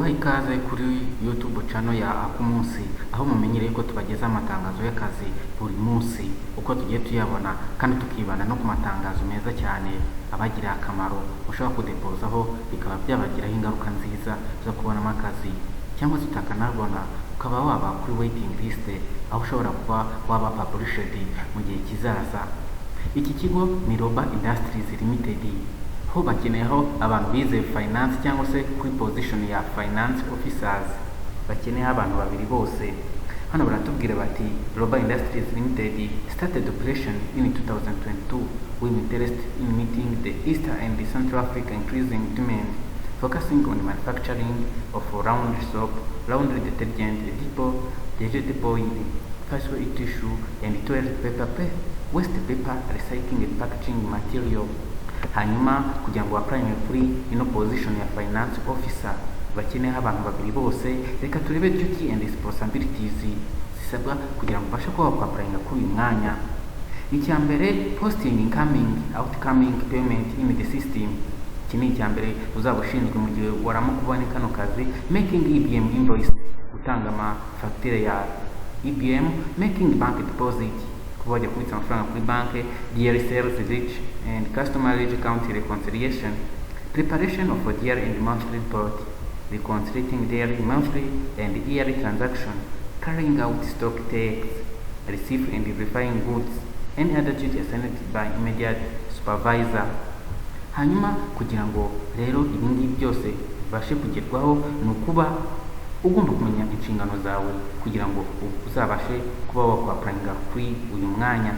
Nguhaye ikaze kuri YouTube channel ya Akumunsi, aho mumenyereye ko tubagezaho amatangazo y'akazi buri munsi uko tugiye tuyabona, kandi tukibanda no ku matangazo meza cyane abagiriye akamaro, ushobora kudepozaho bikaba byabagiraho ingaruka nziza zo kubonamo akazi, cyangwa se utakanabona ukaba waba kuri waiting list, aho ushobora kuba waba published mu gihe kizaza. Iki kigo ni Roba Industries Limited, ho bakeneyeho abantu bize finance cyangwa se kuri position ya finance officers. Bakeneyeho abantu babiri bose. Hano baratubwira bati: "Roba Industries Limited started operation in 2022 with interest in meeting the East and the Central Africa increasing demand, focusing on manufacturing of laundry soap, laundry detergent, depot, vegetable oil, facial tissue and toilet paper, waste paper, recycling and packaging material." Hanyuma kugira ngo applying kuri ino position ya finance officer bakeneyeho abantu babiri bose, reka turebe duty and responsibilities zisabwa kugira ngo ubashe kuba wakwapplyinga kuri uyu mwanya. Icya mbere, posting incoming, outcoming payment in the system. Iki ni icya mbere uzaba ushinzwe mu gihe waramuka ubonye kano kazi. Making EBM invoice, gutanga amafagitire ya EBM. Making bank deposit, kuba wajya kubitsa amafaranga kuri banki. Daily sales ledger and customer ledger account reconciliation, preparation of a daily and monthly report, reconciling daily, monthly and yearly transaction, carrying out stock takes, receive and verifying goods, any other duty assigned by immediate supervisor. Hanyuma kugira ngo rero ibi ngibi byose bibashe kugerwaho, ni ukuba ugomba kumenya inshingano zawe kugira ngo uzabashe kuba wakwapplyinga kuri uyu mwanya.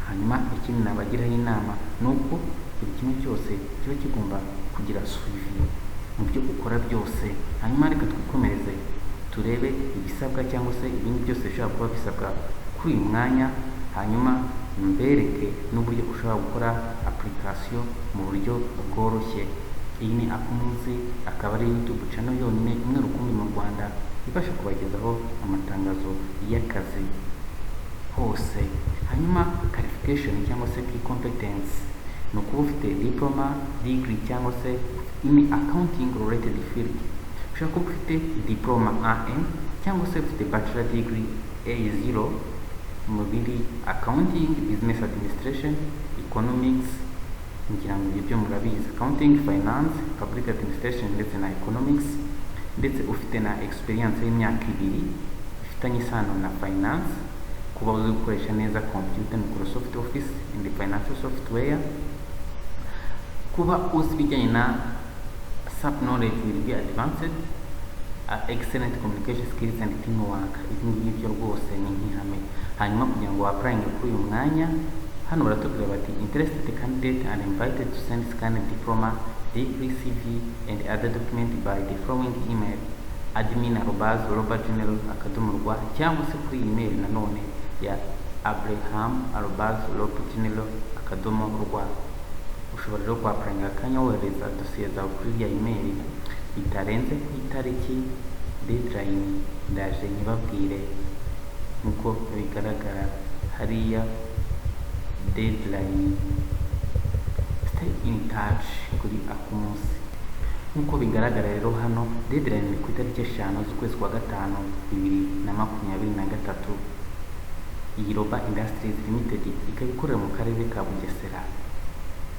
Hanyuma ikindi nabagiraho inama ni uko buri kimwe cyose kiba kigomba kugira suivi mu byo ukora byose. Hanyuma reka twikomereze turebe ibisabwa cyangwa se ibindi byose bishobora kuba bisabwa kuri uyu mwanya, hanyuma mbereke n'uburyo ushobora gukora application mu buryo bworoshye. Iyi ni Akumunsi, akaba ari YouTube channel yonyine imwe rukumbi mu Rwanda ibasha kubagezaho amatangazo y'akazi hose. Hanyuma qualification cyangwa se key competence ni ukuba ufite diploma, degree cyangwa se in accounting related field. Ushobora kuba ufite diploma AM cyangwa se ufite bachelor degree A0 mu biri accounting, business administration, economics. Ngira ngo ibyo byo murabizi: accounting, finance, public administration ndetse na economics, ndetse ufite na experience y'imyaka 2 ifitanye isano na finance, kuba uzi gukoresha neza computer, Microsoft Office and financial software, kuba uzi ibijyanye na SAP knowledge will be advanced, excellent communication skills and teamwork. Ibi ngibi byo rwose ni nk'ihame. Hanyuma kugira ngo applying kuri uyu mwanya, hano baratubwira bati: "Interested candidate are invited to send scanned diploma, degree, CV and other document by the following email: admin@robageneral.rw", cyangwa se kuri email nanone ya abraham@robageneral.rw. Ushobora rero kwapplyinga akanya wohereza dosiye zawe kuri iriya email bitarenze ku itariki deadline. Ndaje nyibabwire. Nk'uko bigaragara hariya deadline. Stay in touch kuri Akumunsi. Nk'uko bigaragara rero hano, deadline ni ku itariki 5 z'ukwezi kwa gatanu 2023. Iyi Roba Industries Limited ikaba ikorera mu karere ka Bugesera.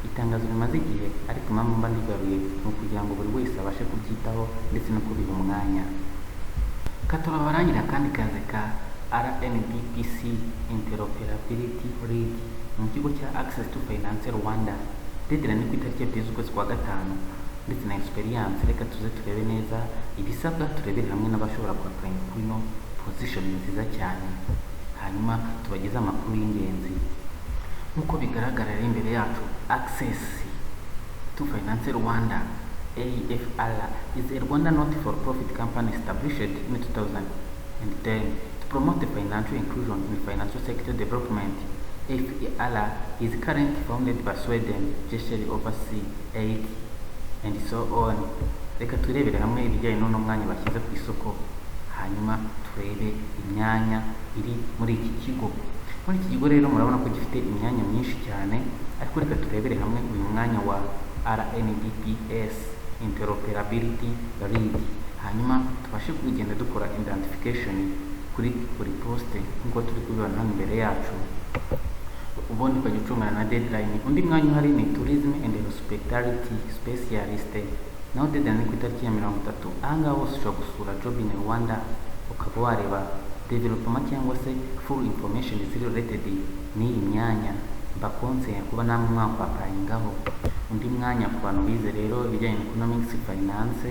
Itangazo rimaze igihe, ariko impamvu mba ndigaruye ni ukugira ngo buri wese abashe kubyitaho ndetse no kubiha umwanya. Katurabarangira akandi kazi ka RNDPC Interoperability Lead mu kigo cya Access to Finance Rwanda. Deadline ni ku itariki 2 z'ukwezi kwa gatanu, ndetse na experience. Reka tuze turebe neza ibisabwa, turebere hamwe n'abashobora kuapplyinga kuri ino position nziza cyane, hanyuma tubageze amakuru y'ingenzi. Nk'uko bigaragara rero imbere yacu, Access to Finance Rwanda, AFR, is a Rwanda not-for-profit company established in 2010 to promote the financial inclusion in financial sector development. AFR is currently funded by Sweden, Gesture Overseas Aid and so on. Reka turebere hamwe ibijyanye n'uno mwanya bashyize ku isoko, hanyuma turebe imyanya iri muri iki kigo. Muri iki kigo rero murabona ko gifite imyanya myinshi cyane, ariko reka turebere hamwe uyu mwanya wa RNDPS Interoperability Lead. Hanyuma Hanyuma tubashe kugenda dukora identification kuri buri poste nk'uko turi kubibona hano imbere yacu, ubundi ukajya ucungana na deadline. Undi mwanya uhari ni tourism and hospitality specialist, naho deadline ni ku itariki ya 30. Ahangaha hose ushobora gusura Job in Rwanda, ukaba wareba development cyangwa se full information ziri related n'iyi myanya. Mbakonseye kuba namwe mwakwapplyingaho. Undi mwanya ku bantu bize rero ibijyanye na economics, finance,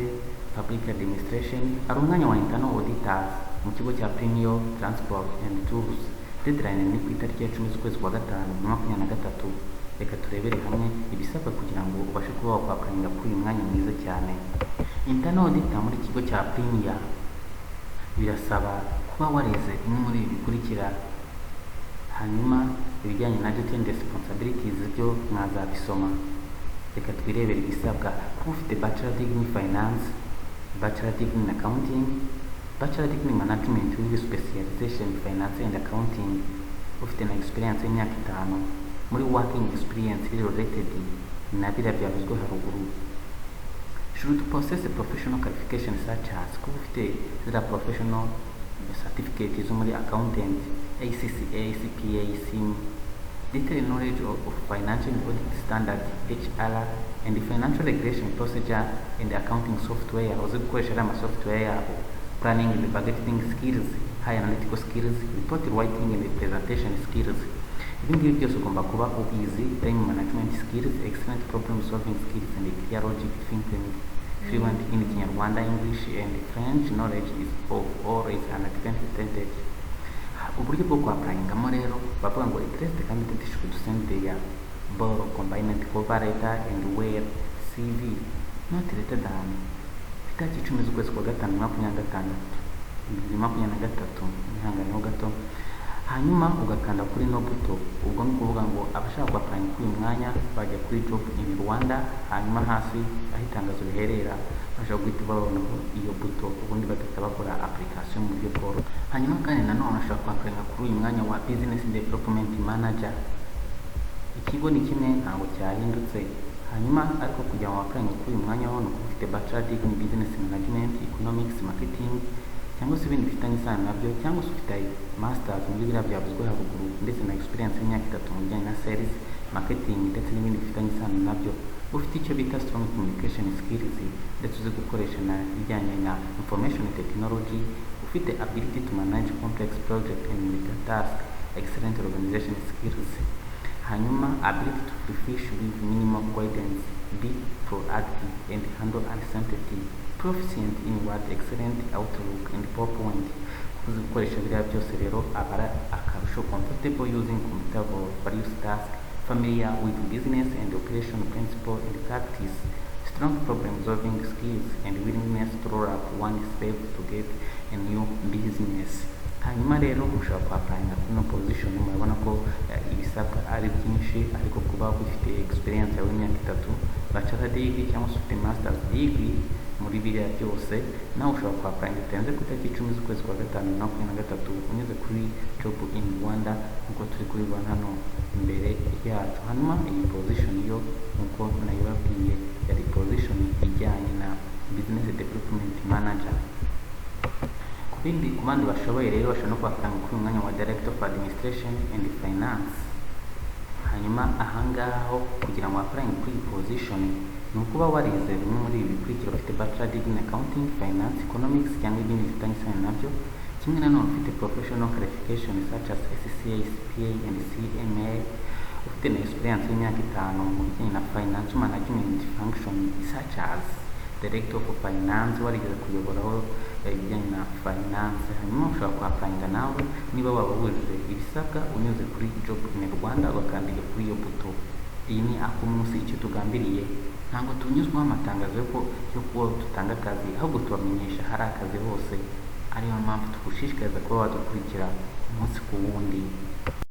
public administration, hari umwanya wa internal auditors mu kigo cya Premier Transport and Tours. Deadline ni ku itariki ya 10 z'ukwezi kwa gatanu 2023. Reka turebere hamwe ibisabwa kugira ngo ubashe kuba wakwapplyinga kuri uyu mwanya mwiza cyane. Internal auditor muri ikigo cya Premier birasaba kuba warize bimwe muri ibi bikurikira. Hanyuma ibijyanye na duty and responsibilities byo mwazabisoma. Reka twirebere ibisabwa: kuba ufite bachelor degree in finance, bachelor degree in accounting, bachelor degree in management with specialization in finance and accounting, ufite na experience y'imyaka 5 muri working experience iri related na biriya byavuzwe haruguru. Should possess a professional qualification such as kuba ufite ziriya professional certificate zo muri accountant, ACCA, CPA, CIMA, detailed knowledge of financial and audit standard, HR and financial regulation procedure and accounting software, uzi gukoresha ariya ma software yabo, planning and budgeting skills, high analytical skills, report writing and presentation skills. Ibi ngibi byose ugomba kuba ubizi: time management skills, excellent problem solving skills and clear logic thinking, fluent in Kinyarwanda, English and French knowledge is of always an advantage. Uburyo bwo kwapplyingamo rero, bavuga ngo interested candidate should send their ball combined cover letter and well CV not later than itariki 10 z'ukwezi kwa gatanu 26, 2023. Ihanganeho gato. Hanyuma ugakanda kuri no buto. Ubwo ni ukuvuga ngo abashaka kwapplyinga kuri uyu mwanya bajya kuri Job in Rwanda, hanyuma hasi aho itangazo riherera bashobora guhita babonaho iyo buto, ubundi bagahita bakora application mu buryo bworoshye. Hanyuma kandi nanone ushobora kwapplyinga kuri uyu mwanya wa business development manager. Ikigo ni kimwe, ntabwo cyahindutse. Hanyuma ariko kugira ngo wapplyinge kuri uyu mwanya ho ni ukuba ufite bachelor degree in business management, economics, marketing cyangwa se ibindi bifitanye isano nabyo, cyangwa se ufite masters muri biriya byavuzwe haruguru, ndetse na experience y'imyaka 3 mu bijyanye na sales, marketing ndetse n'ibindi bifitanye isano nabyo, ufite icyo bita strong communication skills, ndetse uzi gukoresha na ibijyanye na information technology, ufite ability to manage complex project and multitask, excellent organization skills, hanyuma ability to fish with minimal guidance, be proactive and handle uncertainty, proficient in Word, excellent Outlook and PowerPoint. Kuzi gukoresha biriya byose rero aba ari akarusho. Comfortable using computer for various tasks, familiar with business and operation principle and practice, strong problem solving skills and willingness to roll up one sleeve to get a new business. Hanyuma rero ushobora kwapplyinga kuri no position. Murabona ko ibisabwa ari byinshi, ariko kuba ufite experience yawe y'imyaka 3, bachelor degree cyangwa se ufite masters degree muri biriya byose, nawe ushobora kwapplyinga bitarenze ku itariki 10 z'ukwezi kwa gatanu 2023, unyuze kuri Job in Rwanda nk'uko turi kubibona hano imbere yacu. Hanyuma iyi position yo, nk'uko nayibabwiye, yari position ijyanye na business development manager. Ku bindi, ku bandi bashoboye rero, bashobora no kwapplyinga kuri uyu mwanya wa director of administration and finance. Hanyuma ahangaha ho kugira ngo wapplyinge kuri iyi position ni ukuba warize bimwe muri ibi bikurikira: ufite bachelor degree in accounting, finance, economics cyangwa ibindi bifitanye isano nabyo, kimwe na none ufite professional qualification such as ACCA, CPA and CMA, ufite na experience y'imyaka 5 mu bijyanye na financial management function such as director of finance, warigeze kuyoboraho ibijyanye na finance. Hanyuma ushobora kuhapplyinga nawe niba waba wujuje ibisabwa, unyuze kuri Job in Rwanda, ugakandika kuri iyo buto. Iyi ni Akumunsi. Icyo tugambiriye, ntabwo tunyuzwaho amatangazo yo kuba dutanga akazi, ahubwo tubamenyesha hari akazi hose. Ariyo mpamvu tugushishikariza kuba wadukurikira umunsi ku wundi.